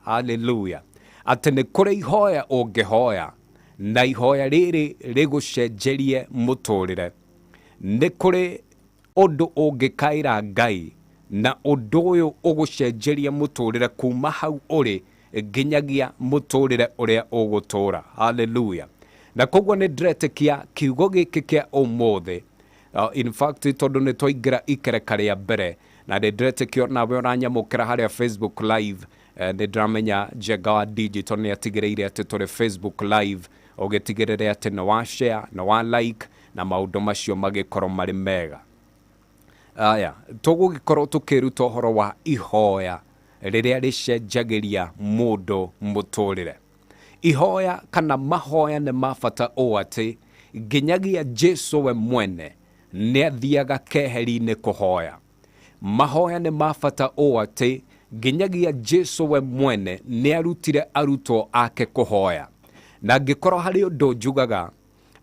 Haleluya. Atĩ nĩ kũrĩ ihoya ũngĩhoya na ihoya rĩrĩ rĩgũcenjerie mũtũrĩre. Nĩ kũrĩ ũndũ ũngĩkaĩra Ngai na ũndũ ũyũ ũgũcenjerie mũtũrĩre kuma hau ũrĩ nginyagia mũtũrĩre ũrĩa ũgũtũra. Haleluya. Na koguo nĩ ndĩretĩkia kiugo gĩkĩ kĩa ũmũthĩ. In fact, tondũ nĩ twaingĩra ikereka rĩa mbere na nĩ ndĩretĩkia nawe ũranyamũkĩra harĩa Facebook Live, nĩ ndĩramenya Njenga wa Digital nĩ atigĩrĩire atĩ tũrĩ Facebook Live, ũgĩtigĩrĩre atĩ nĩ wa share, nĩ wa like, na maũndũ macio magĩkorwo marĩ mega. Aya, tũgũgĩkorwo tũkĩruta ũhoro wa ihoya rĩrĩa rĩcenjagĩria mũndũ mũtũrĩre. Ihoya kana mahoya nĩ ma bata ũũ atĩ nginyagia Jesu we mwene nĩ athiaga keheri-inĩ kũhoya. Mahoya nĩ ma bata ũũ atĩ nginyagia Jesu we mwene nĩ arutire arutwo ake kũhoya. Na angĩkorwo harĩ ũndũ njugaga,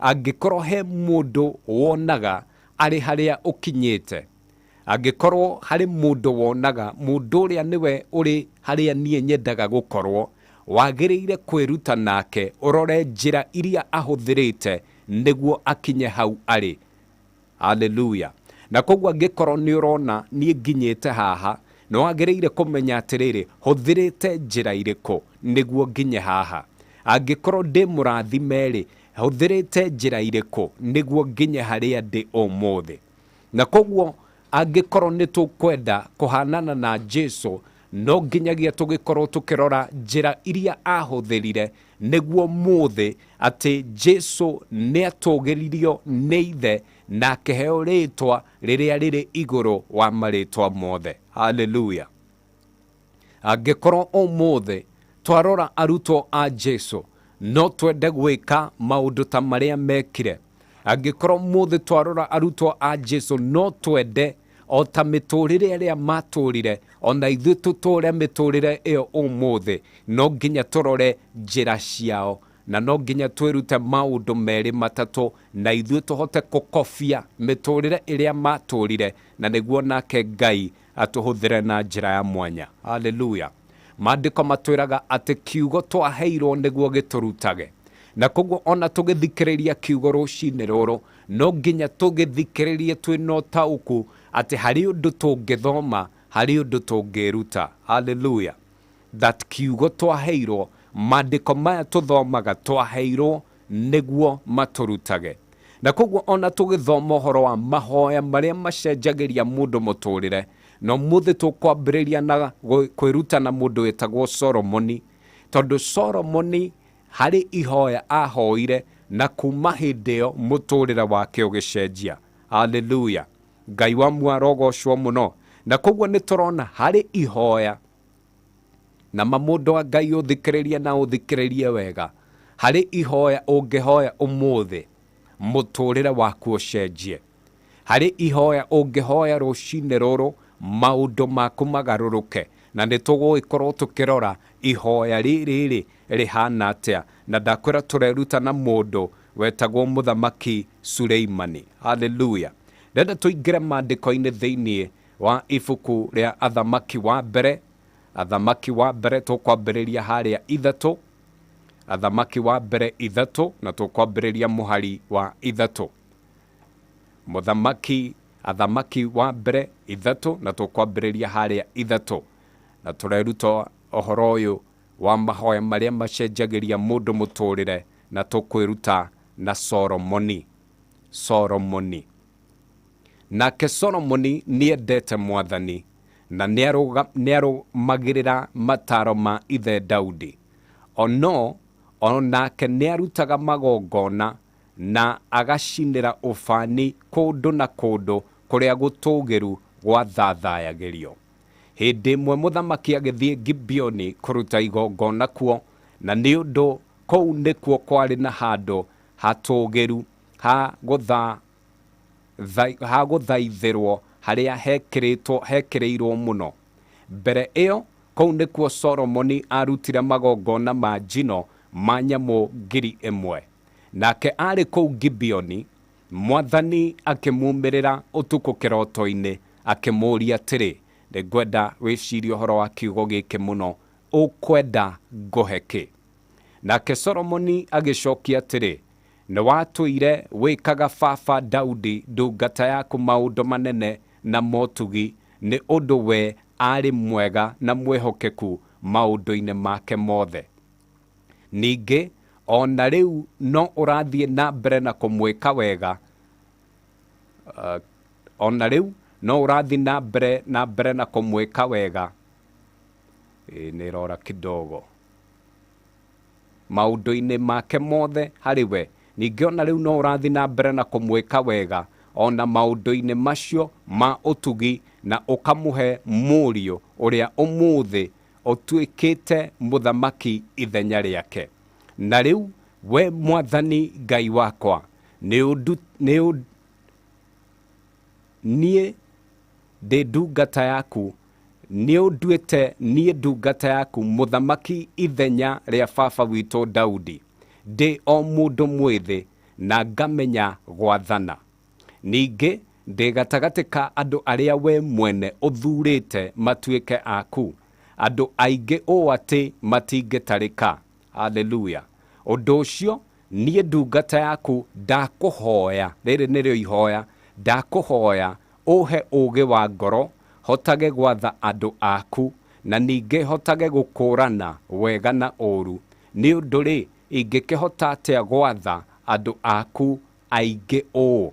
angĩkorwo he mũndũ wonaga arĩ harĩa ũkinyĩte, angĩkorwo harĩ mũndũ wonaga mũndũ ũrĩa nĩwe ũrĩ harĩa niĩ nyendaga gũkorwo, wagĩrĩire kwĩruta nake ũrore njĩra iria ahũthĩrĩte nĩguo akinye hau arĩ. Haleluya. Na koguo angĩkorwo nĩ ũrona niĩ nginyĩte haha, nĩ wagĩrĩire kũmenya atĩrĩrĩ, hũthĩrĩte njĩra irĩkũ nĩguo nginye haha. Angĩkorwo ndĩ mũrathime-rĩ, hũthĩrĩte njĩra irĩkũ nĩguo nginye harĩa ndĩ ũmũthĩ. Na koguo angĩkorwo nĩ tũkwenda kũhanana na Jesu, no nginyagia tũgĩkorwo tũkĩrora njĩra iria ahũthĩrire nĩguo mũthĩ atĩ Jesu nĩ atũgĩririo nĩ ithe na akĩheo rĩtwa rĩrĩa rĩrĩ igũrũ wa marĩtwa mothe. Haleluya. Angĩkorwo ũmũthĩ twarora arutwo a Jesu, no twende gwĩka maũndũ ta marĩa mekire. Angĩkorwo mũthĩ twarora arutwo a Jesu, no twende o ta mĩtũrĩre ĩrĩa matũrire, ona ithuĩ tũtũre mĩtũrĩre ĩyo ũmũthĩ, no nginya tũrore njĩra ciao na no nginya twĩrute maũndũ merĩ matatũ na ithuĩ tũhote kũkobia mĩtũrĩre ĩrĩa matũrire, na nĩguo nake Ngai atũhũthĩre na njĩra ya mwanya. Haleluya. Maandĩko matwĩraga atĩ kiugo twaheirwo nĩguo gĩtũrutage. Na koguo ona tũgĩthikĩrĩria kiugo rũcinĩ rũrũ, no nginya tũgĩthikĩrĩrie twĩna ũtaũku atĩ harĩ ũndũ tũngĩthoma, harĩ ũndũ tũngĩruta. Haleluya. That kiugo twaheirwo, maandĩko maya tũthomaga twaheirwo nĩguo matũrutage. Na koguo ona tũgĩthoma ũhoro wa mahoya marĩa macenjagĩria mũndũ mũtũrĩre, no mũthĩ tũkwambĩrĩria na kwĩruta na mũndũ wĩtagwo Solomoni, tondũ Solomoni harĩ ihoya ahoire na kuma hĩndĩ ĩyo mũtũrĩre wake ũgĩcenjia. Haleluya. Ngai wa muoyo arogocwo mũno. Na koguo nĩ tũrona harĩ ihoya na mamũndũ wa Ngai ũthikĩrĩrie na ũthikĩrĩrie wega, harĩ ihoya ũngĩhoya ũmũthĩ mũtũrĩre waku ũcenjie. Harĩ ihoya ũngĩhoya rũcinĩ rũrũ maũndũ maku magarũrũke. Na nĩ tũgũgĩkorwo tũkĩrora ihoya rĩrĩ rĩ rĩhana atĩa. Na ndakwĩra tũreruta na mũndũ wetagwo Mũthamaki Suleimani. Haleluya. Ndenda tũingĩre maandĩko-inĩ thĩinĩ wa ibuku rĩa Athamaki wa mbere. Athamaki wa mbere tũkwambĩrĩria harĩa ithatũ. Athamaki wa mbere ithatũ, na tũkwambĩrĩria mũhari wa ithatũ. Mũthamaki Athamaki wa mbere ithatũ, na tũkwambĩrĩria harĩa ithatũ. Na tũreruta ũhoro ũyũ wa mahoya marĩa macenjagĩria mũndũ mũtũrĩre, na tũkwĩruta na Solomoni. Solomoni. Nake Solomoni nĩendete Mwathani na nĩarũmagĩrĩra mataro ma ithe Daudi. Ono onake nĩarutaga magongona na agacinĩra ũbani kũndũ na kũndũ kũrĩa gũtũũgĩru gwathathayagĩrio. Hĩndĩ ĩmwe mũthamaki agĩthiĩ Gibeoni kũruta igongona kuo, na nĩ ũndũ kũu nĩkuo kwarĩ na handũ hatũũgĩru ha gũthaithĩrwo harĩa hekĩrĩirwo mũno. Mbere ĩyo kũu nĩkuo Solomoni arutire magongona ma njino ma nyamũ 1,000. Nake arĩ kũu Gibeoni, Mwathani akĩmumĩrĩra ũtukũ kĩroto-inĩ, akĩmũũria atĩrĩ, nĩngwenda wĩcirie ũhoro wa kiugo gĩkĩ mũno. Ũkwenda ngũhe kĩ? Nake Solomoni agĩcokia atĩrĩ, Nĩwatũire wĩkaga baba Daudi ndungata yaku maũndũ manene na motugi, nĩ ũndũ we aarĩ mwega na mwĩhokeku maũndũ-inĩ make mothe. Ningĩ o na rĩu no ũrathiĩ na mbere na kũmwĩka wega, o na rĩu no ũrathiĩ na mbere na mbere na kũmwĩka wega. Ĩ, nĩ ĩrora kidogo. Maũndũ-inĩ make mothe harĩ we. Ningĩ o na rĩu no ũrathiĩ na mbere na kũmwĩka wega o na maũndũ-inĩ macio ma ũtugi na ũkamũhe mũriũ ũrĩa ũmũthĩ ũtuĩkĩte mũthamaki ithenya rĩake. Na rĩu, wee Mwathani Ngai wakwa, nĩ niĩ ndĩ ndungata yaku, nĩũnduĩte niĩ ndungata yaku mũthamaki ithenya rĩa baba witũ Daudi, ndĩ o mũndũ mwĩthĩ na ngamenya gwathana. Ningĩ ndĩ gatagatĩ ka andũ arĩa wee mwene ũthuurĩte matuĩke aku, andũ aingĩ ũũ atĩ matingĩtarĩka. Haleluya! Ũndũ ũcio niĩ ndungata yaku ndakũhoya, rĩrĩ nĩrĩo ihoya, ndakũhoya ũhe ũũgĩ wa ngoro, hotage gwatha andũ aku, na ningĩ hotage gũkũũrana wega na ũũru. Nĩ ũndũ-rĩ, ingĩkĩhota atĩa gwatha andũ aku aingĩ ũũ?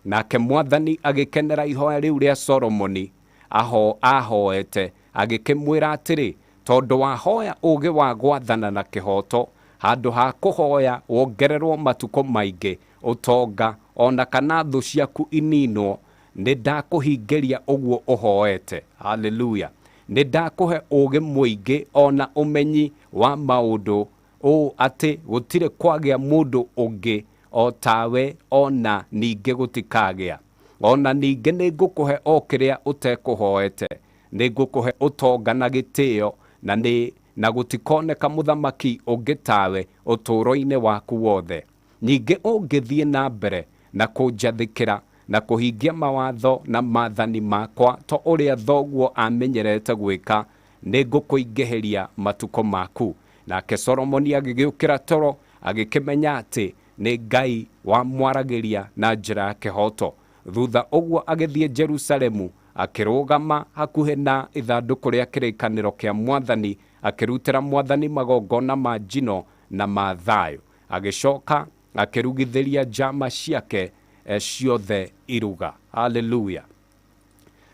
Nake Mwathani agĩkenera ihoya rĩu rĩa Solomoni aahoete, agĩkĩmwĩra atĩrĩ, Tondũ wahoya ũũgĩ wa gwathana na kĩhooto, handũ ha kũhoya wongererũo matukũ maingĩ, ũtonga, o na kana thũ ciaku ininwo, nĩndakũhingĩria ũguo ũhoete. Haleluya! Nĩndakũhe ũũgĩ mũingĩ o na ũmenyi wa maũndũ, ũũ atĩ gũtirĩ kwagĩa mũndũ ũngĩ o tawe, o na ningĩ gũtikagĩa. O na ningĩ nĩngũkũhe o kĩrĩa ũtekũhoete, nĩngũkũhe ũtonga na gĩtĩo, na nĩ na gũtikoneka mũthamaki ũngĩ tawe ũtũũro-inĩ waku wothe. Ningĩ ũngĩthiĩ na mbere na kũnjathĩkĩra na kũhingia mawatho na maathani makwa ta ũrĩa thoguo aamenyerete gwĩka, nĩngũkũingĩhĩria matukũ maku. Nake Solomoni agĩgĩũkĩra toro, agĩkĩmenya atĩ nĩ Ngai wamwaragĩria na njĩra ya kĩhooto. Thutha ũguo agĩthiĩ Jerusalemu, akĩrũgama hakuhĩ na ithandũkũ rĩa kĩrĩkanĩro kĩa Mwathani, akĩrutĩra Mwathani magongona ma njino na ma thayũ. Agĩcoka akĩrugithĩria njama ciake ciothe iruga. Haleluya!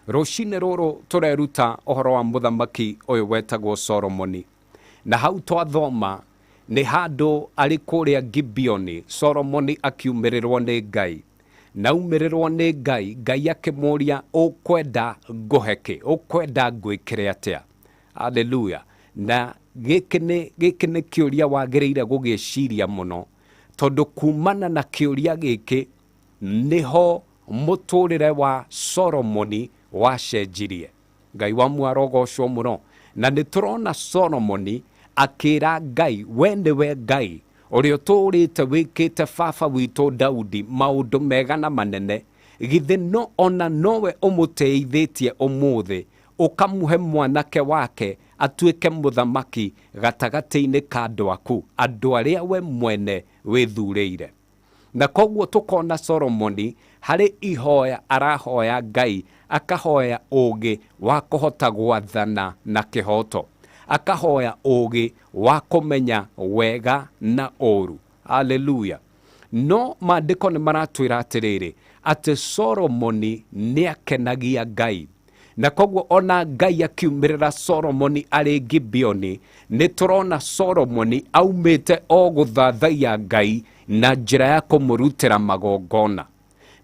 Rũcinĩ rũrũ tũreruta ũhoro wa mũthamaki ũyũ wetagwo Solomoni. Na hau twathoma nĩ handũ arĩ kũrĩa Gibeoni, Solomoni akiumĩrĩrwo nĩ Ngai. Na aumĩrĩrwo nĩ Ngai, Ngai akĩmũria ũkwenda ngũhe kĩ? Ũkwenda ngwĩkĩre atĩa? Haleluya! Na gĩkĩ nĩ gĩkĩ nĩ kĩũria wagĩrĩire gũgĩciria mũno, tondũ kumana na kĩũria gĩkĩ nĩho mũtũrĩre wa Solomoni wacenjirie. Ngai wa muoyo arogocwo mũno. Na nĩ tũrona Solomoni akĩra Ngai, we nĩwe Ngai ũrĩa ũtũũrĩte wĩkĩte baba witũ Daudi maũndũ mega na manene, githĩ no ona nowe ũmũtĩithĩtie ũmũthĩ, ũkamũhe mwanake wake atuĩke mũthamaki gatagatĩ-inĩ ka andũ aku, andũ arĩa we mwene wĩthurĩire. Na koguo tũkona Solomoni harĩ ihoya arahoya Ngai, akahoya ũũgĩ wa kũhota gwathana na kĩhooto, akahoya ũũgĩ wa kũmenya wega na ũũru. Haleluya! No maandĩko nĩ maratwĩra atĩrĩrĩ, atĩ Solomoni nĩ akenagia Ngai. Na koguo ona Ngai akiumĩrĩra Solomoni arĩ Gibeoni, nĩ tũrona Solomoni aumĩte o gũthathaiya Ngai na njĩra ya kũmũrutĩra magongona.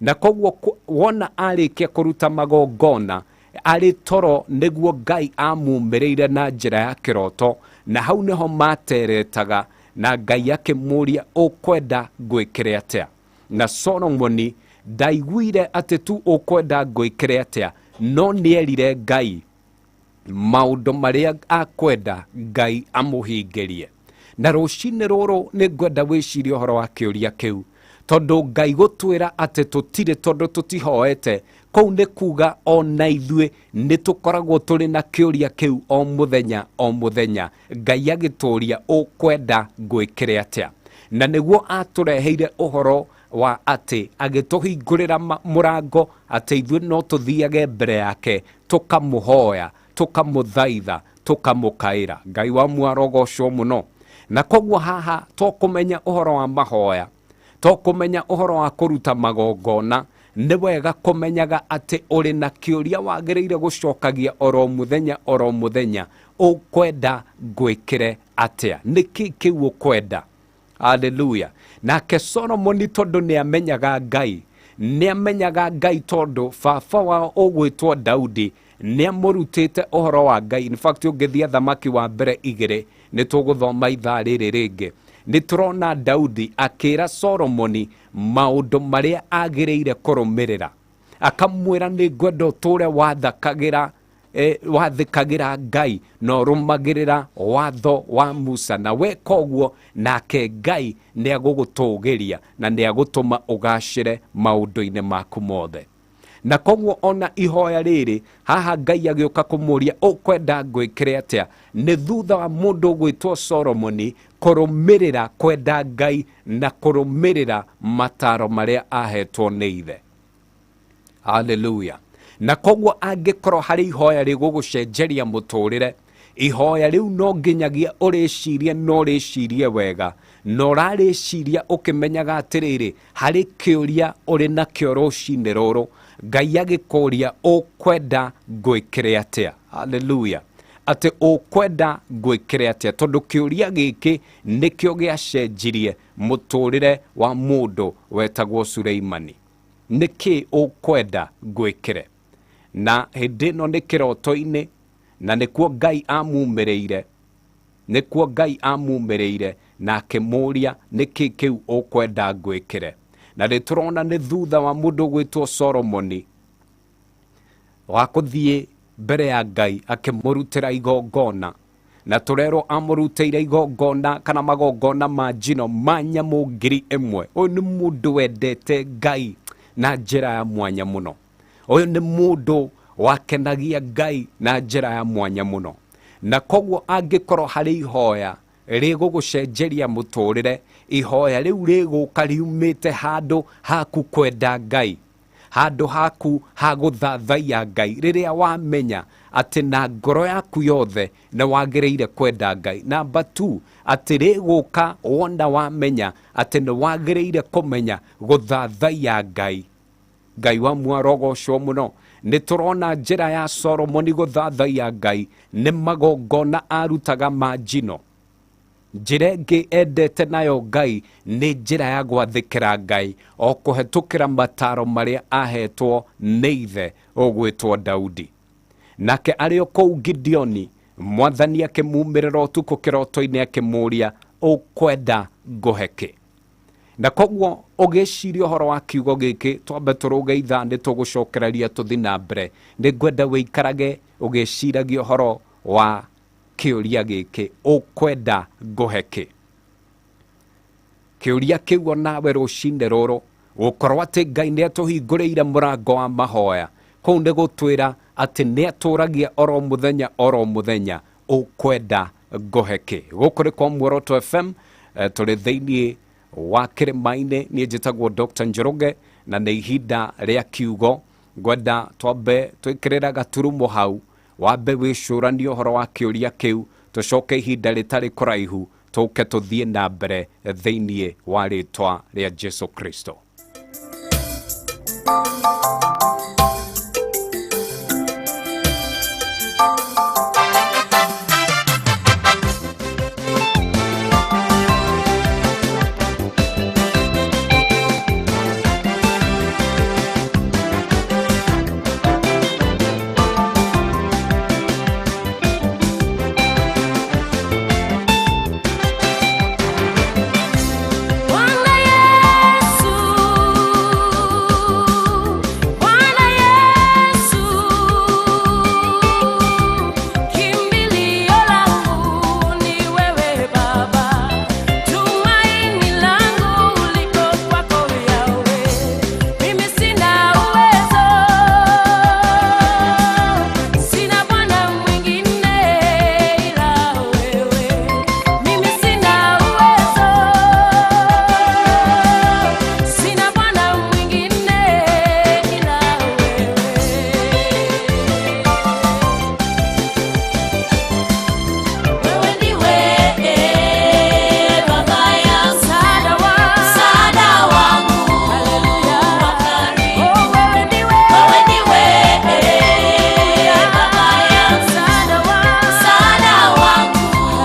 Na koguo wona arĩkia kũruta magongona, arĩ toro nĩguo Ngai amumĩrĩire na njĩra ya kĩroto, na hau nĩho materetaga, na Ngai akĩmũria ũkwenda ngwĩkĩre atĩa? Na Solomoni ndaiguire atĩ tu ũkwenda ngwĩkĩre atĩa, no nĩerire Ngai maũndũ marĩa akwenda Ngai amũhingĩrie. Na rũcinĩ rũrũ nĩ ngwenda wĩcirie ũhoro wa kĩũria kĩu, tondũ Ngai gũtwĩra atĩ tũtirĩ tondũ tũtihoete Kũu nĩ kuga ona ithuĩ nĩ tũkoragwo tũrĩ na kĩũria kĩu o mũthenya o mũthenya, Ngai agĩtũũria ũkwenda ngwĩkĩre atĩa. Na nĩguo atũreheire ũhoro wa atĩ agĩtũhingũrĩra mũrango atĩ ithuĩ no tũthiage mbere yake tũkamũhoya, tũkamũthaitha, tũkamũkaĩra. Ngai wa muarogocwo mũno. Na koguo haha to kũmenya ũhoro wa mahoya, to kũmenya ũhoro wa kũruta magongona, nĩ wega kũmenyaga atĩ ũrĩ na kĩũria wagĩrĩire gũcokagia oro mũthenya oro mũthenya, ũkwenda ngwĩkĩre atĩa? Nĩkĩ kĩu ũkwenda? Haleluya. Nake Solomoni tondũ nĩ amenyaga Ngai, nĩ amenyaga Ngai tondũ baba wao ũgwĩtwo Daudi nĩ amũrutĩte ũhoro wa Ngai. In fact, ũngĩthiĩ Athamaki wa mbere igĩrĩ, nĩ tũgũthoma ithaa rĩrĩ rĩngĩ, nĩ tũrona Daudi akĩra Solomoni maũndũ marĩa agĩrĩire kũrũmĩrĩra, akamwĩra nĩ ngwenda ũtũũre wathakagĩra wathĩkagĩra Ngai na ũrũmagĩrĩra watho wa Musa, na weka ũguo nake Ngai nĩ agũgũtũgĩria na nĩ agũtũma ũgacĩre maũndũ-inĩ maku mothe. Na koguo ona ihoya rĩrĩ haha Ngai agĩũka kũmũria ũkwenda ngwĩkĩre atĩa, nĩ thutha wa mũndũ ũgwĩtwo Solomoni kũrũmĩrĩra kwenda Ngai na kũrũmĩrĩra mataro marĩa ahetwo nĩ ithe. Haleluya. Na koguo angĩkorwo harĩ ihoya rĩgũgũcenjeria mũtũrĩre, ihoya rĩu no nginyagia ũrĩcirie, no ũrĩcirie wega, na ũrarĩciria ũkĩmenyaga atĩrĩrĩ, harĩ kĩũria ũrĩ nakĩo rũcinĩ rũrũ, Ngai agĩkũria ũkwenda ngwĩkĩre atĩa. Haleluya. Atĩ ũkwenda ngwĩkĩre atĩa, tondũ kĩũria gĩkĩ nĩkĩo gĩacenjirie mũtũrĩre wa mũndũ wetagwo Suleimani. Nĩkĩ ũkwenda ngwĩkĩre? Na hĩndĩ ĩno nĩ kĩroto-inĩ, na nĩkuo Ngai amumĩrĩire, nĩkuo Ngai amumĩrĩire na akĩmũria nĩkĩ kĩu ũkwenda ngwĩkĩre. Na nĩ tũrona nĩ thutha wa mũndũ ũgwĩtwo Solomoni wa kũthiĩ mbere ya Ngai akĩmũrutĩra igongona, na tũrerwo amũrutĩire igongona kana magongona ma njino ma nyamũ 1000. Ũyũ nĩ mũndũ wendete Ngai na njĩra ya mwanya mũno. Ũyũ nĩ mũndũ wakenagia Ngai na njĩra ya mwanya mũno. Na koguo angĩkorwo harĩ ihoya rĩgũgũcenjeria mũtũrĩre, ihoya rĩu rĩgũka riumĩte handũ haku kwenda Ngai, handũ haku ha gũthathaiya Ngai, rĩrĩa wamenya atĩ na ngoro yaku yothe nĩ wagĩrĩire kwenda Ngai. Namba 2, atĩ rĩgũka wona wamenya atĩ nĩ wagĩrĩire kũmenya gũthathaiya Ngai. Ngai wa muarogocwo mũno. Nĩ tũrona njĩra ya Solomoni gũthathaiya Ngai nĩ magongona arutaga ma njino. Njĩra ĩngĩ endete nayo Ngai nĩ njĩra ya gwathĩkĩra Ngai o kũhetũkĩra mataro marĩa ahetwo nĩ ithe ũgwĩtwo Daudi. Nake arĩ o kũu Gideoni, Mwathani akĩmumĩrĩra ũtukũ kĩroto-inĩ akĩmũũria, ũkwenda ngũhe kĩ? Na koguo ũgĩciria ũhoro wa kiugo gĩkĩ, twambe tũrũge ithaa nĩ tũgũcokereria tũthi na mbere. Nĩ ngwenda wĩikarage ũgĩciragia ũhoro wa kĩũria gĩkĩ, ũkwenda ngũhe kĩ? Kĩũria kĩu onawe rũcinĩ rũrũ, gũkorwo atĩ Ngai nĩ atũhingũrĩire mũrango wa mahoya, kũu nĩ gũtwĩra atĩ nĩ atũragia oro mũthenya oro mũthenya, ũkwenda ngũhe kĩ? Gũkũ nĩ kwa Muoroto FM, tũrĩ thĩinĩ wa kĩrĩma-inĩ. Niĩ njĩtagwo Dr. Njoroge na nĩ ihinda rĩa kiugo. Ngwenda twambe twĩkĩrĩra gaturumo hau, wambe wĩcũranie ũhoro wa kĩũria kĩu, tũcoke ihinda rĩtarĩ kũraihu tũke tũthiĩ na mbere thĩinĩ wa rĩtwa rĩa Jesu Kristo.